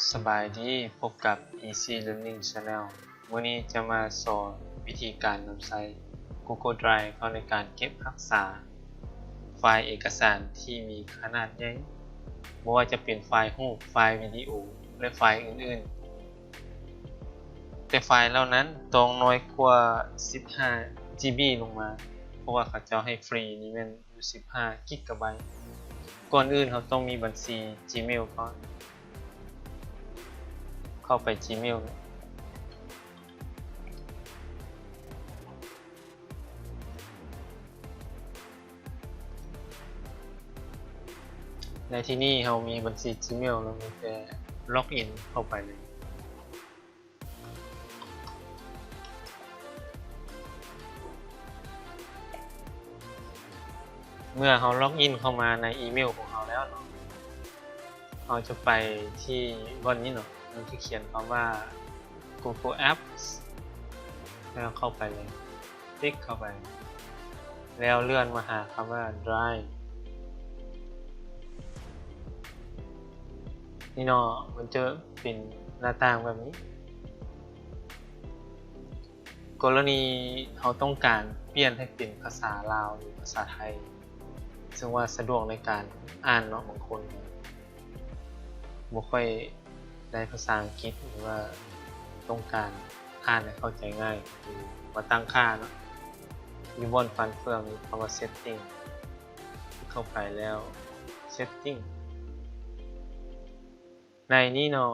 ສະບາຍດີ, ພົບກັບ Easy Learning Channel. ມື້ນີ້ຈະມາສອນວິທີການນຳໃຊ້ Google Drive ເຂົ້າໃນການເກັບຮັກສາໄຟລ໌ເອກະສານທີ່ມີຂະໜາດໃຫຍ່, ບໍ່ວ່າຈະເປັນໄຟລ໌ຮູບ, ໄຟລ໌ວິດີໂອ ແລະ ໄຟລ໌ອື່ນໆ. ແຕ່ໄຟລ໌ເຫຼົ່ານັ້ນຕ້ອງນ້ອຍກວ່າສິບຫ້າ GB ລົງມາ, ເພາະວ່າເຂົາເຈົ້າໃຫ້ຟຣີນີ້ແມ່ນຢູ່ສິບຫ້າ GB. ກ່ອນອື່ນເຮົາຕ້ອງມີບັນຊີ Gmail ກ່ອນ. ເຂົ້າໄປ Gmail. ໃນທີ່ນີ້ເຮົາມີບັນຊີ Gmail ແລ້ວ ມີແຕ່ log in ເຂົ້າໄປເລີຍ. ເມື່ອເຮົາ log in ເຂົ້າມາໃນອີເມວຂອງເຮົາແລ້ວເນາະ, ເຮົາຈະໄປທີ່ບ່ອນນີ້ເນາະ, ມັນຈະຂຽນຄຳວ່າ Google Apps ແລ້ວເຂົ້າໄປເລີຍ, ຕິກເຂົ້າໄປ ແລ້ວເລື່ອນມາຫາຄຳວ່າ Drive ນີ້ເນາະ, ມັນຈະເປັນໜ້າຕ່າງແບບນີ້. ກໍລະນີເຮົາຕ້ອງການປ່ຽນໃຫ້ເປັນພາສາລາວ ຫຼື ພາສາໄທ, ເຊິ່ງວ່າສະດວກໃນການອ່ານເນາະ, ບາງຄົນບໍ່ຄ່ອຍໄດ້ພາສາອັງກິດ ຫຼືວ່າຕ້ອງການອ່ານໃຫ້ເຂົ້າໃຈງ່າຍ, ມາຕັ້ງຄ່າເນາະ, ຢູ່ບ່ອນຟັນເຟືອງ ມີຄຳວ່າ Setting, ເຂົ້າໄປແລ້ວ Setting ໃນນີ້ເນາະ.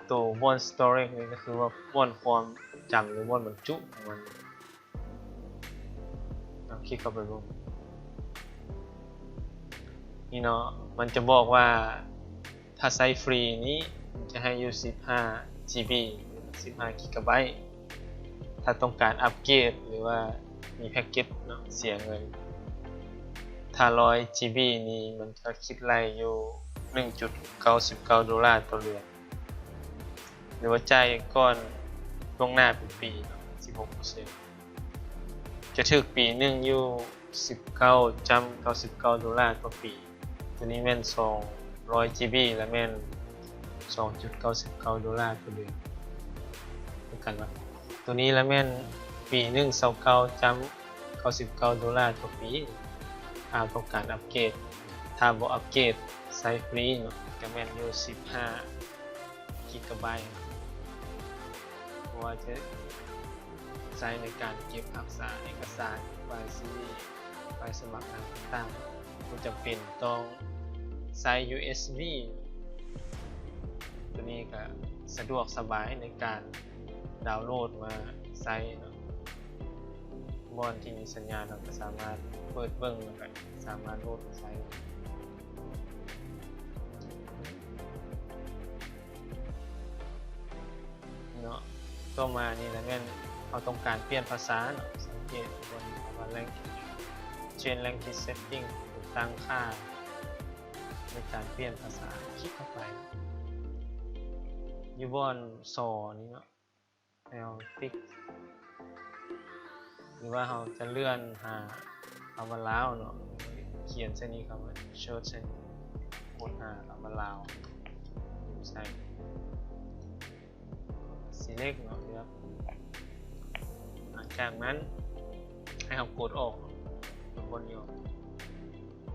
ໂຕບ່ອນ Storage ນີ້ກໍຄືວ່າບ່ອນຄວາມຈຳ ຫຼື ບ່ອນບັນຈຸຂອງມັນ. ເອົາ ຄລິກເຂົ້າໄປເບິ່ງ. ນີ້ເນາະ, ມັນຈະບອກວ່າຖ້າໃຊ້ຟຣີນີ້ ມັນຈະໃຫ້ຢູ່ສິບຫ້າ GB ສິບຫ້າ GB. ຖ້າຕ້ອງການອັບເກຣດ ຫຼືວ່າມີແພັກເກັດເນາະ, ເສຍເງິນ. ຖ້າຮ້ອຍ GB ນີ້ ມັນຈະຄິດໄລ່ຢູ່ໜຶ່ງຈຸດເກົ້າສິບເກົ້າໂດລາຕໍ່ເດືອນ, ຫຼືວ່າຈ່າຍກ່ອນລ່ວງໜ້າເປັນປີເນາະ ສິບຫົກເປີເຊັນ. ຈະຖືກປີໜຶ່ງຢູ່ສິບເກົ້າຈຸດເກົ້າສິບເກົ້າໂດລາຕໍ່ປີ. ໂຕນີ້ແມ່ນສອງຮ້ອຍ GB ແລະ ແມ່ນສອງຈຸດເກົ້າສິບເກົ້າໂດລາຕໍ່ເດືອນຄືກັນເນາະ. ໂຕນີ້ລະແມ່ນປີໜຶ່ງ ຊາວເກົ້າຈຸດເກົ້າສິບເກົ້າໂດລາຕໍ່ປີ ຖ້າເຮົາຕ້ອງການອັບເກຣດ. ຖ້າບໍ່ອັບເກຣດ ໃຊ້ຟຣີເນາະ ກະແມ່ນຢູ່ສິບຫ້າ ກິກກະໄບ. ບໍ່ວ່າຈະໃຊ້ໃນການເກັບຮັກສາເອກະສານ, ໃບຊີວີ, ໃບສະໝັກງານຕ່າງໆ, ບໍ່ຈຳເປັນຕ້ອງໃຊ້ ຢູເອັສບີ. ໂຕນີ້ກະສະດວກສະບາຍໃນການດາວໂຫຼດມາໃຊ້ເນາະ. ບ່ອນທີ່ມີສັນຍານ ເຮົາກະສາມາດເປີດເບິ່ງ ແລ້ວກະສາມາດໂຫຼດມາໃຊ້ເນາະ. ຕໍ່ມານີ້ລະແມ່ນເຮົາຕ້ອງການປ່ຽນພາສາເນາະ. ສັງເກດບ່ອນຄຳວ່າ Language, Change Language Setting ຕັ້ງຄ່າໃນການປ່ຽນພາສາ, ຄລິກເຂົ້າໄປ. ຢູ່ບ່ອນ ຊ ນີ້ເນາະ ແລ້ວຕິກ ຫຼືວ່າເຮົາຈະເລື່ອນຫາຄຳວ່າລາວເນາະ, ຂຽນໃສ່ນີ້ ຄຳວ່າ Search ໃສ່ນີ້, ຄົ້ນຫາຄຳວ່າລາວ, ໃສ່ Select ເນາະ, ເລືອກ. ຫຼັງຈາກນັ້ນໃຫ້ເຮົາກົດອອກ, ກົດບ່ອນນີ້ອອກ,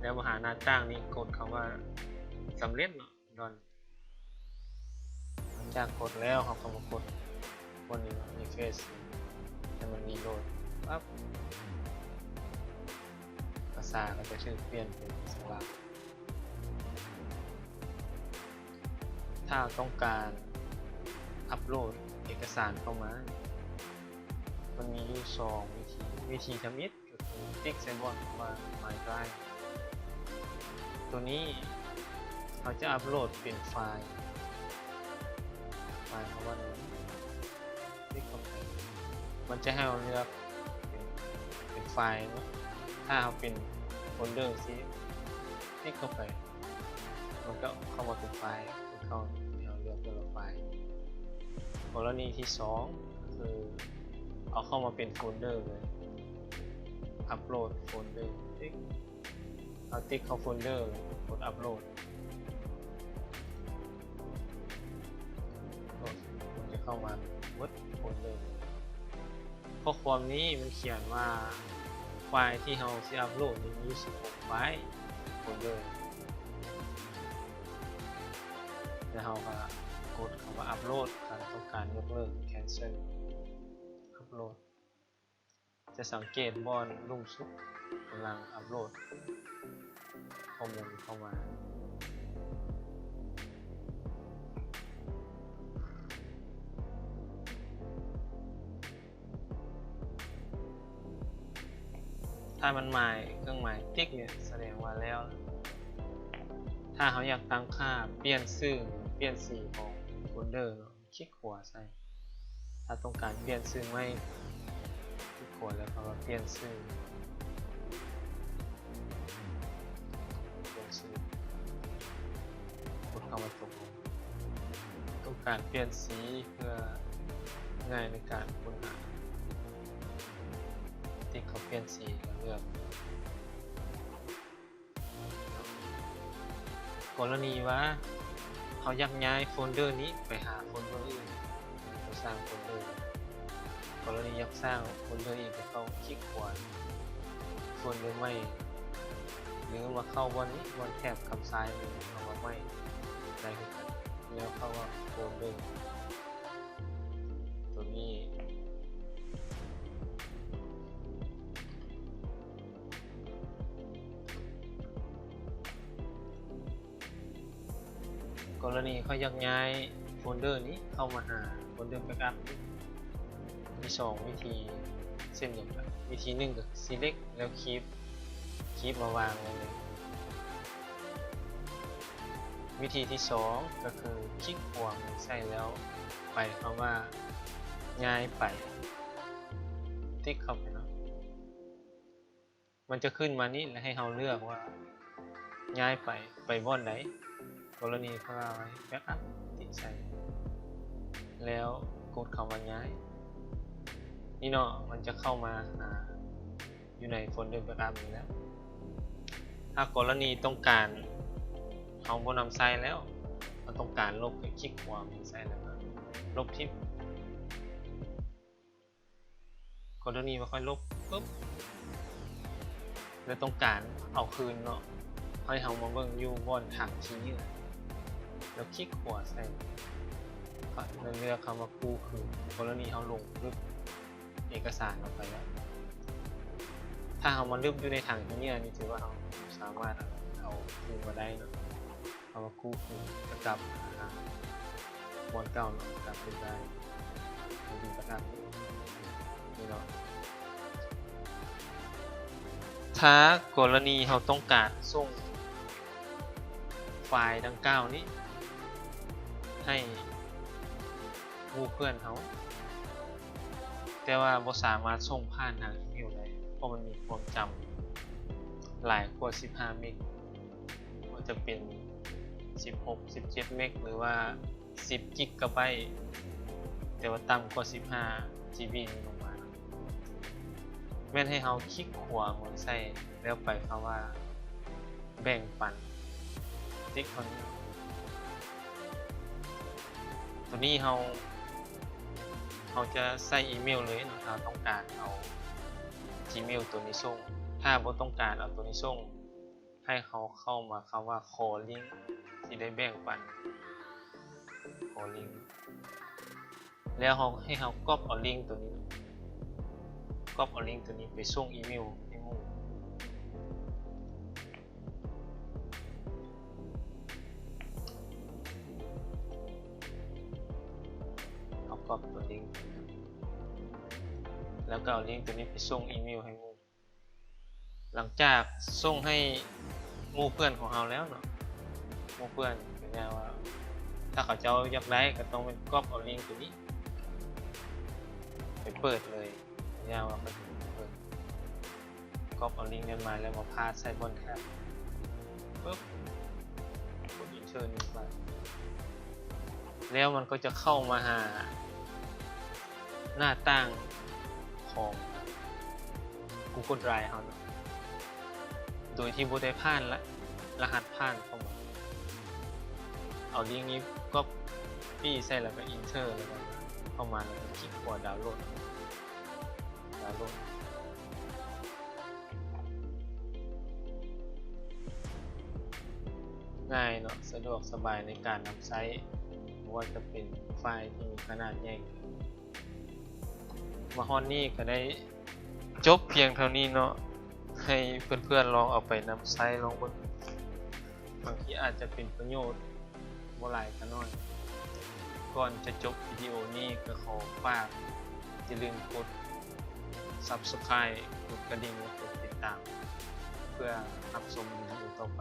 ແລ້ວມາຫາໜ້າຕ່າງນີ້ ກົດຄຳວ່າສຳເລັດເນາະ. Done. ຫຼັງຈາກກົດແລ້ວ ເຮົາກໍມາກົດບ່ອນນີ້ເນາະ, Refresh ໃຫ້ມັນ Reload ປັບ ພາສາກໍຈະຖືກປ່ຽນເປັນພາສາລາວ. ຖ້າເຮົາຕ້ອງການອັບໂຫຼດເອກະສານເຂົ້າມາ, ມັນມີຢູ່ສອງວິທີ. ວິທີທຳອິດ ກໍຄືຕິກໃສ່ບ່ອນຄຳວ່າ My Drive. ໂຕນີ້ເຮົາຈະອັບໂຫຼດເປັນໄຟລ໌, ໄຟລ໌ເຮົາວ່ານີ້, ຕິກເຂົ້າໄປ. ມັນຈະໃຫ້ເຮົາເລືອກເປັນ, ເປັນໄຟລ໌ເນາະ. ຖ້າເຮົາເປັນໂຟນເດີຈັ່ງຊີ້, ຕິກເຂົ້າໄປ. ມັນກໍເຂົ້າມາເປັນໄຟລ໌, ເຂົ້າໃຫ້ເຮົາເລືອກແຕ່ລະໄຟລ໌. ກໍລະນີທີສອງ ກໍຄືເອົາເຂົ້າມາເປັນໂຟນເດີເລີຍ, ອັບໂຫຼດໂຟນເດີ, ຕິກ, ເອົາຕິກເຂົ້າໂຟນເດີ ແລ້ວກົດອັບໂຫຼດ. ເຂົ້າມາໝົດໂຟນເດີ. ຂໍ້ຄວາມນີ້ມັນຂຽນວ່າ ໄຟລ໌ທີ່ເຮົາຊິອັບໂຫຼດມີຢູ່ສິບຫົກໄຟລ໌ ໂຟນເດີ ແລ້ວເຮົາກໍກົດຄຳວ່າອັບໂຫຼດ ຖ້າຕ້ອງການຍົກເລີກ cancel ອັບໂຫຼດ. ຈະສັງເກດບ່ອນລຸ່ມສຸດກຳລັງອັບໂຫຼດຂໍ້ມູນເຂົ້າມາ. ຖ້າມັນໝາຍ ເຄື່ອງໝາຍຕິກນີ້ ສະແດງວ່າແລ້ວ. ຖ້າເຮົາຢາກຕັ້ງຄ່າ ປ່ຽນຊື່ ປ່ຽນສີຂອງໂຟນເດີເນາະ ຄລິກຂວາໃສ່. ຖ້າຕ້ອງການປ່ຽນຊື່ໃໝ່ ຄລິກຂວາແລ້ວເຮົາກໍປ່ຽນຊື່ ປ່ຽນຊື່ ກົດເຂົ້າມາຕົກລົງ. ຕ້ອງການປ່ຽນສີເພື່ອງ່າຍໃນການຄົ້ນຫາ ຕິກເຂົ້າປ່ຽນສີແລ້ວເລືອກ. ກໍລະນີວ່າເຮົາຢາກຍ້າຍໂຟນເດີນີ້ໄປຫາໂຟນເດີອື່ນ ໄປສ້າງໂຟນເດີ. ກໍລະນີຢາກສ້າງໂຟນເດີອີກ ກໍຕ້ອງຄລິກຂວາໂຟນເດີໃໝ່ ຫຼືວ່າເຂົ້າບ່ອນນີ້ ບ່ອນແຖບຂ້າງຊ້າຍນີ້ ເຂົ້າມາໃໝ່ໄດ້ຄືກັນ ແລ້ວເຂົ້າວ່າໂຟນເດີ ໂຕນີ້. ກໍລະນີຂ້ອຍຢາກຍ້າຍໂຟນເດີນີ້ເຂົ້າມາຫາໂຟນເດີແບັກອັບ ມີສອງວິທີເຊັ່ນດຽວກັນ. ວິທີໜຶ່ງກໍ select ແລ້ວ keep keep ມາວາງໄວ້ເລີຍ. ວິທີທີສອງກໍຄືຄລິກຂວາມືໃສ່ແລ້ວໄປຄຳວ່າຍ້າຍໄປ ຕິກເຂົ້າໄປເນາະ. ມັນຈະຂຶ້ນມານີ້ ແລະ ໃຫ້ເຮົາເລືອກວ່າຍ້າຍໄປ ໄປບ່ອນໃດ. ກໍລະນີຂ້ອຍວ່າແບັກອັບ ຕິກໃສ່ ແລ້ວກົດຄຳວ່າຍ້າຍ ນີ້ເນາະ ມັນຈະເຂົ້າມາຫາຢູ່ໃນໂຟນເດີແບັກອັບນີ້ແຫຼະ. ຖ້າກໍລະນີຕ້ອງການ ເຮົາບໍ່ນຳໃຊ້ແລ້ວ ເຮົາຕ້ອງການລົບ ກໍຄລິກຂວາມືໃສ່ ແລ້ວກໍລົບຖິ້ມ. ກໍລະນີວ່າຂ້ອຍລົບປຶບ ແລ້ວຕ້ອງການເອົາຄືນເນາະ ໃຫ້ເຮົາມາເບິ່ງຢູ່ບ່ອນຖັງຂີ້ເຫຍື້ອ ແລ້ວຄລິກຂວາໃສ່ ແລ້ວເລືອກຄຳວ່າກູ້ຄືນ. ກໍລະນີເຮົາລົງປຶບ ເອກະສານອອກໄປແລ້ວ. ຖ້າເຮົາມາລຶບຢູ່ໃນຖັງຂີ້ເຫຍື້ອນີ້ ຖືວ່າເຮົາສາມາດເອົາຄືນມາໄດ້ເນາະ. ເຮົາມາກູ້ຄືນ ກໍກັບຫາບ່ອນເກົ່າເນາະ ກັບຄືນໄດ້ ມັນມີປະກັນນີ້ເນາະ. ຖ້າກໍລະນີເຮົາຕ້ອງການສົ່ງໄຟລ໌ດັ່ງກ່າວນີ້ໃຫ້ໝູ່ເພື່ອນເຮົາ ແຕ່ວ່າບໍ່ສາມາດສົ່ງຜ່ານທາງອີເມວໄດ້ ເພາະມັນມີຄວາມຈຳຫຼາຍກວ່າສິບຫ້າເມັກ ບໍ່ວ່າຈະເປັນສິບຫົກ ສິບເຈັດເມັກ ຫຼືວ່າສິບກິກກະໄບ ແຕ່ວ່າຕ່ຳກວ່າສິບຫ້າຈີບີນີ້ລົງມາ ແມ່ນໃຫ້ເຮົາຄລິກຂວາມືໃສ່ ແລ້ວໄປຄຳວ່າແບ່ງປັນ ຕິກເທົ່ານີ້. ໂຕນີ້ເຮົາ ເຮົາຈະໃສ່ອີເມວເລີຍເນາະ ຖ້າເຮົາຕ້ອງການເອົາຈີເມວໂຕນີ້ສົ່ງ. ຖ້າບໍ່ຕ້ອງການເອົາໂຕນີ້ສົ່ງ ໃຫ້ເຮົາເຂົ້າມາຄຳວ່າຂໍລິ້ງທີ່ໄດ້ແບ່ງປັນ ຂໍລິ້ງ ແລ້ວເຮົາ ໃຫ້ເຮົາກັອບເອົາລິ້ງໂຕນີ້ ກັອບເອົາລິ້ງໂຕນີ້ໄປສົ່ງອີເມວໃຫ້ໝູ່. ເຮົາກັອບຕົວລິ້ງ ແລ້ວກໍເອົາລິ້ງຕົວນີ້ໄປສົ່ງອີເມວໃຫ້ໝູ່. ຫຼັງຈາກສົ່ງໃຫ້ໝູ່ເພື່ອນຂອງເຮົາແລ້ວເນາະ ໝູ່ເພື່ອນກໍແນວວ່າ ຖ້າເຂົາເຈົ້າຢາກໄດ້ກໍຕ້ອງແມ່ນກັອບເອົາລິ້ງຕົວນີ້ໄປເປີດເລີຍ ແນວວ່າໄປເປີດ ກັອບເອົາລິ້ງນັ້ນມາ ແລ້ວມາພາດໃສ່ບ່ອນແທັບ ປຶບ ກົດ Enter ໜຶ່ງບາດ ແລ້ວມັນກໍຈະເຂົ້າມາຫາໜ້າຕ່າງຂອງ Google Drive ເຮົາເນາະ ໂດຍທີ່ບໍ່ໄດ້ຜ່ານລະ ລະຫັດຜ່ານເຂົ້າມາ. ເອົາລິ້ງນີ້ກັອບປີ້ໃສ່ ແລ້ວກໍ Enter ແລ້ວກໍ າມາແລ້ວກໍຄລິກຂວາດາວໂຫຼດ ດາວໂຫຼດ. ງ່າຍເນາະ ສະດວກສະບາຍໃນການນຳໃຊ້ ບໍ່ວ່າຈະເປັນໄຟລ໌ທີ່ມີຂະໜາດໃຫຍ່. ມາຮອດນີ້ກໍໄດ້ຈົບພຽງເທົ່ານີ້ເນາະ ໃຫ້ເພື່ອນໆລອງເອົາໄປນຳໃຊ້ລອງເບິ່ງ ບາງທີອາດຈະເປັນປະໂຫຍດ ບໍ່ຫຼາຍກໍໜ້ອຍ. ກ່ອນຈະຈົບວິດີໂອນີ້ກໍຂໍຝາກ ຢ່າລືມກົດ Subscribe ກົດກະດິ່ງ ແລະ ກົດຕິດຕາມ ເພື່ອຮັບຊົມວິດີໂອຕໍ່ໄປ.